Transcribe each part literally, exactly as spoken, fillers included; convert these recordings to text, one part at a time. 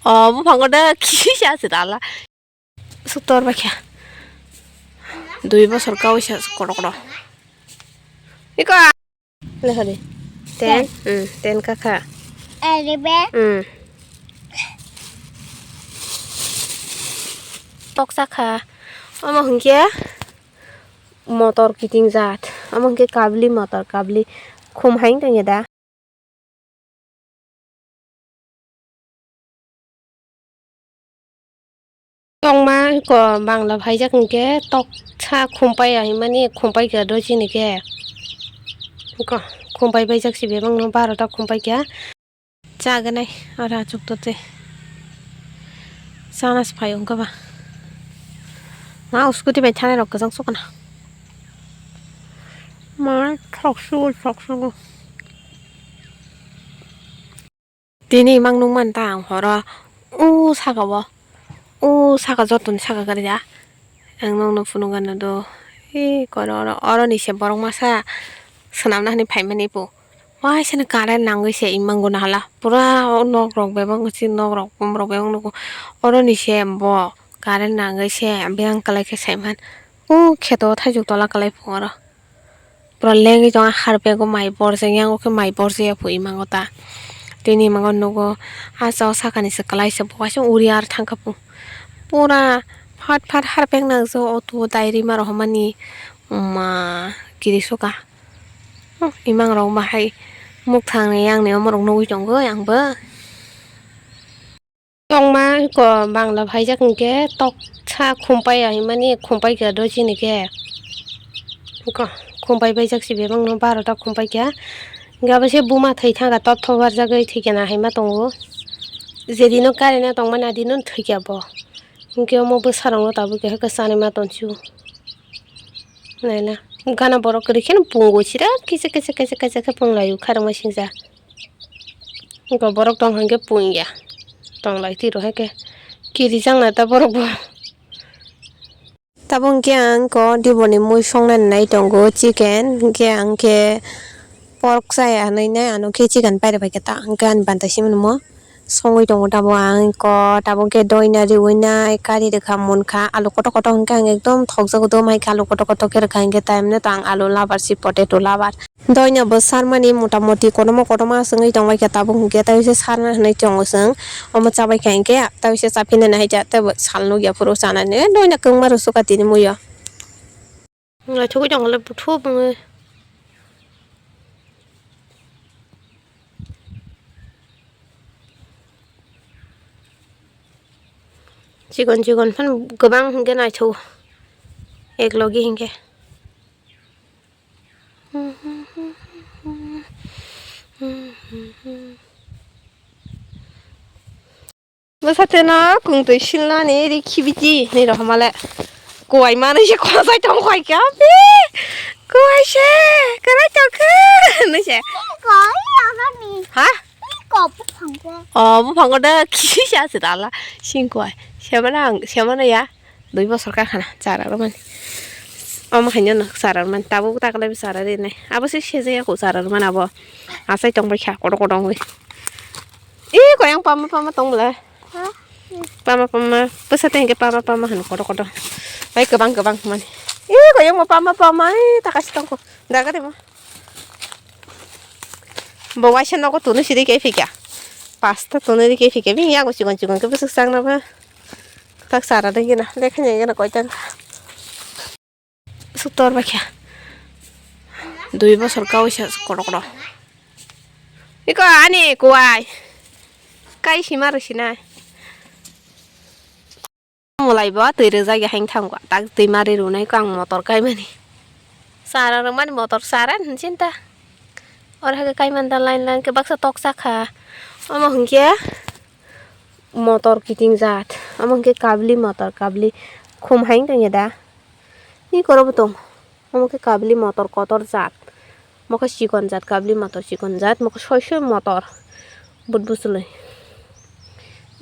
O buphango da kisa se dala. Sutor bakha. Dui bosor kawi sa kotor kotor. Iko. Lehari. Ten. Hmm, ten kakha. Aribe. Hmm. Toksa kha. Omo hwnkhe motor kiting jat. Omo hwnkhe kabli motor, kabli khum hai wngtangya da. Tongma ko bangla phaijak hwnkhe toksa khumpai ya hinmani khumpai khe do chini khe. Ko khumpai paijak si bebak no barota khumpai kha. Chaganai oro achuk tote. Sana se phai wngkha ba. Ma scooty bai thanai rok kwchang sukana. Ma thok sugo thok sugo. Tini mang nung man ta ang horo. U saka o. U saka jotoni saka gari ya. Ang nokno phunukgano do. Ee, koro oro, oroni se borok masa swnamna hinwi phaimani bo. Waisano current nangwi se imang guna hala. Pura o nok rok bebak si nok rok bom rok bebak nugo. Oroni se bo current nangwi se biyang kwlai khe saiman. O kheto thaichuk tola kwlai phung oro. Pura lengwi tongo, harpego mai borjak, yango khe mai borjak ya phu imango ta. Tini imango nugo, ah, o sakani se kwlai se bo waisa uri ar thangkha phu. Pura phat phat harpek nangjak o tubo dai rima rohormani ma kirisoka. Imang rok bahai mukthang ni yang ni omorok nugwi tongo yang bo. Tongma ko bangla phaijak hwnkhe toksa khumpai ya hinmani khumpai khe do chini khe. Ko khumpai paijak si bebak no barota khumpai kha. Hwnkhe abo se buma thwi thangkha totho barjagwi thwikhe na haima tongo. Jedino karena tongmani adino thwikha bo. Hwnkhe omo bwsarokno tabuk keha khe chanwi ma tongsu. Naina gana borok kwrwi kheno pungo sira kisa kisa kisa kisa khe punglaio kharokma singsa. Hwnkhe borok tong hwnkhe pungya. Tonglai tiro hai khe. Kirijak na ta borok bo. Tabuk hwnkhe ang ko diboni mui songnani nai tongo chicken. Hwnkhe ang khe pork chaya hinwi nai ano khe chicken pairwk bai khe ta hwnkhe ani banta simi nimo songwi tongo. Tabuk ang ko tabuk khe doina riwi nai kari rwkha munkha alu kotor kotor hwnkhe ang ekdom thokjago do mai khe alu kotor kotor khe rwkha hwnkhe ta emne to ang alu lover si potato lover. Doina bo sarmani mota moti kotorma kotorma aswk wngwi tongbaikha tabuk hwnkhe tei se sarna hinwi tongo chwng omo chabaikha hinkhe tei se chaphinani hai khe teibo sal nukya phuru chanani doina kwbangma rwsukha tini muiyo. Naithogwi tongkha le buthuk wngwi. Chikon chikon phano kwbang hinkhe naithogo eklogi hinkhe. Bwsateno kungtwi silnani ri khibidi hinwi rohormale. Kuwai manwi se khojai tong khai khe abi. Kuwai se kwrai tong khe hinwi se. Ha? O buphango da kisa se dala singkuwai. Semana ang, semana ya. Dui bosor kakhana chara rwmani. Omo haino no chara rwmani. Tabuk takalai bo chara rinai. Abo se sejaya ko chara rwmani abo. Achai tongbai kha kotor kotor wngwi. Ee, koyang pama pama tong bwlai. Ha? Pama pama. Bwsa tei hinkhe pama pama hwn kotor kotor. Bai kwbang kwbang hwnmani. Ee, koyang bo pama pama. Ee, takasi tongkho. Daga de mo. Bo waisa nogo tunu siri khe phikya. Pasta tunu ri khe phikya. Bini yago chikon chikon khe bwswk chang nabo. Tak chara dai gana. Lekha ni gana koitang. Sutor bakha. Dui bosor kawi sa kotor kotor. Iko ani kuwai. Kai sima rw sinai. Mulai bo twi rwjak ya haino thango. Tak twi mari rwnai ko ang motor kaimani. Chara rwmani motor chara hinwi sinta. Oro hai khe kaimani da line line khe baksa toksa kha. Omo hinkhe motor kiting jat. Omo hinkhe kabli motor, kabli khum hai wng tongya da. Ni koro bo tong. Omo khe kabli motor kotor jat. Mokhe chikon jat, kabli motor chikon jat, mokhe soi soi motor. But buchwlwi.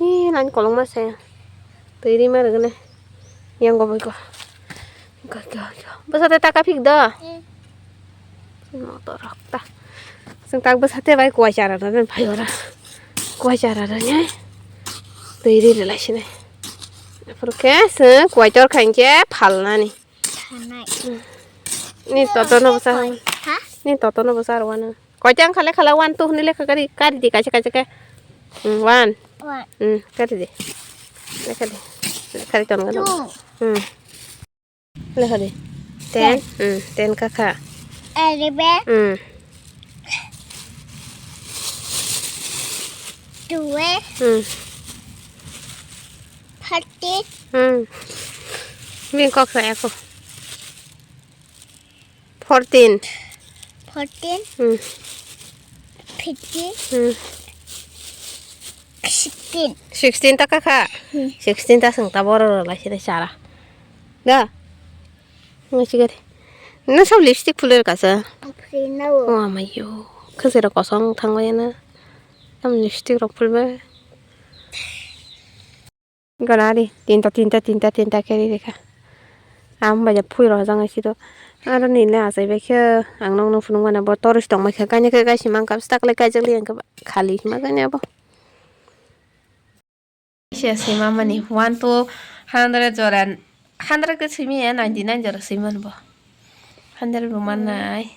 Ee, nani kolokma se. Twi rima rwgwle. Yang go boiko. Go, go, go. Bwsa tei taka phik do. Motor rok ta. Chwng tak bwsa tei bai kuwai chara rw phai ora. Kuwai chara rw nai. Twi ri rilai sini. Aphuru khe se kwaitor khain khe phalnani. Sanai. Ni toto no bwsa. Ha? Ni toto no bwsa rwano. Koitang khale khala one two hwnwi lekha kari, kari di kaisa kaisa khe. Hmm, one. One. Hmm, kari di. Lekha di. Lekha di ton gano. Two. Hmm. Lekha di. Ten. Ten. Hmm, ten kakha. Eleven. Hmm. Twelve. Hmm. Thirteen. Hmm. Bini kok sa ako. Fourteen. Fourteen. Hmm. Fifteen. Hmm. Sixteen. Sixteen ta kakha. Hmm. Sixteen ta sung ta boro ro lai sini sara. Da. Ngi sigari. Na sab lipstick phulwi rwkha sa. Phulwi na o. O amayo. Khajero kosong thangbai na. Tam lipstick rok phulbai. Gana ri, tinta, tinta, tinta, tinta khe ri rikha. Ang bai phui rok jang sido. Aro nini le achai bai khe ang nokno phunuk mano bo toris tong bai kha. Kaini khe kaisa mang kap stak le kaijak li ang khe khali hima kaini abo. Kisa sima mani one to hundred jora, hundred khe simi ya ninety nine jora simi mani bo. Hundred bo mannai.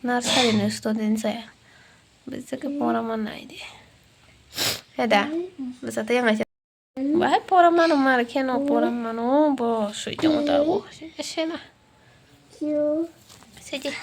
Nursery ni student saya. Bisa khe pora mannai di. Heda. Bisa tei yang aja. Bahai pora mano mar khe no pora mano bo sui tong ta bo. Sena. Siji.